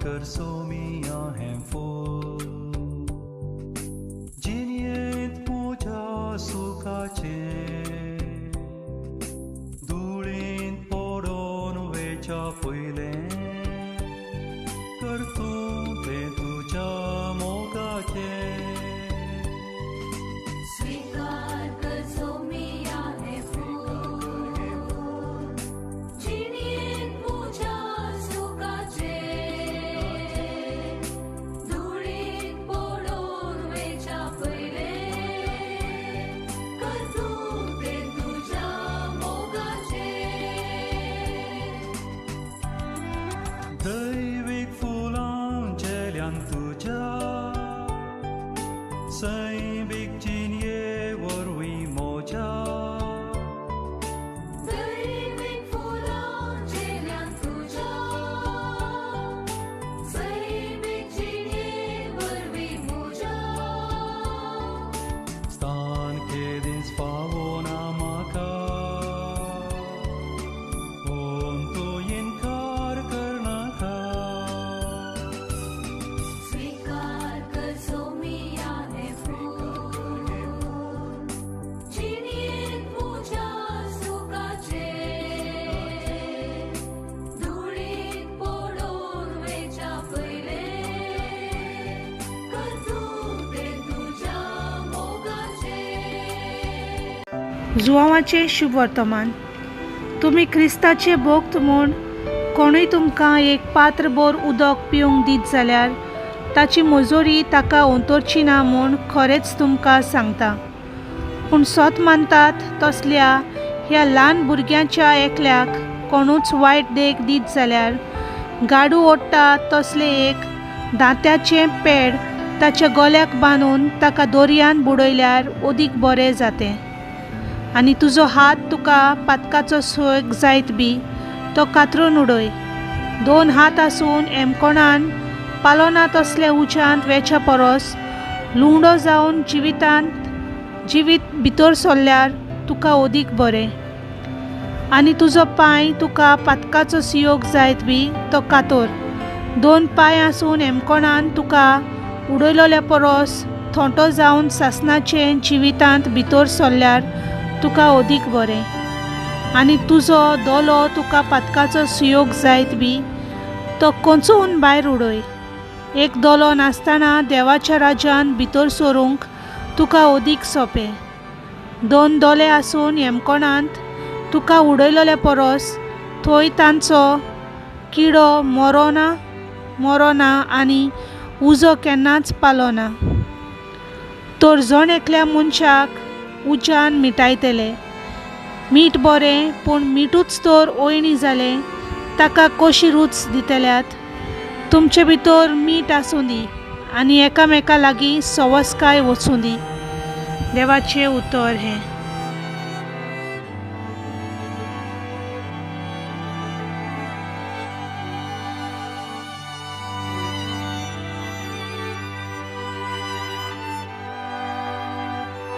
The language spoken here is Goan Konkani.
कर सोमिया हें फूल जिणयेंत म्हज्या सुखाचें धुळींत पडोन वेच्या पयलें कर तूं तें तुज्या मोगाचें. स्वीकार कर सोमिया हें फूल जिणयेंत म्हज्या सुखाचें धुळींत पडोन वेच्या पयलें कर तूं तें तुज्या मोगाचें. दैवीक फुलां झेल्यान तुज्या सैमीक जिणये वरवीं म्हज्या दैवीक फुलां झेल्यान तुज्या सैमीक जिणये वरवीं म्हज्या स्थान केदींच फावोना म्हाका पूण तूं इनकार करनाका. स्वीकार कर सोमिया हें फूल जिणयेंत म्हज्या सुखाचें धुळींत पडोन वेच्या पयलें कर तूं तें तुज्या मोगाचें. जुवांवाचें शुभ वर्तमान. तुमी क्रिस्ताचे भक्त म्हूण कोणूय तुमकां एक पात्र भर उदक पिवंक दीत जाल्यार ताची मजोरी ताका अंतरची ना म्हूण खरेंच तुमकां सांगता. पूण सत मानतात तसल्या ह्या ल्हान भुरग्यांच्या एकल्याक कोणूच वायट देख दीत जाल्यार गाडू ओडटा तसलें एक दांत्याचें पेड ताच्या गळ्याक बांदून ताका दर्यान बुडयल्यार अदीक बरें जातें. आनी तुजो हात तुका पातकाचो सोयक जायत बी तो कातरून उडय. दोन हात आसून एमकोणान पालोना तसल्या उज्यांत वेच्या परस लुंवडो जावन जिवितांत जिवीत भितर सरल्यार तुका अदीक बरें. आनी तुजो पांय तुका पातकाचो सुयोग जायत बी तो कातर. दोन पांय आसून एमकोणान तुका उडयलोल्या परस थोंटो जावन सासणाचें जिवितांत भितर सरल्यार तुका अदीक बरें. आनी तुजो दोलो तुका पातकाचो सुयोग जायत बी तो कोंचून भायर उडय. एक दोलो नासतना देवाच्या राज्यांत भितर सरूंक तुका अदीक सोंपें दोन दोले आसून येमकोणांत तुका उडयलोल्या परस थंय तांचो किडो मरोना मरोना आनी उजो केन्नाच पालोना. तर जण एकल्या मनशाक उज्यान मिटायतले. मीठ बरें पूण मिठूच तर ओयणी जालें ताका कशी रूच दितल्यात. तुमचे भितर मीठ आसूं दी आनी एकामेका लागीं सवसकाय वचूं दी. देवाचें उतर हें.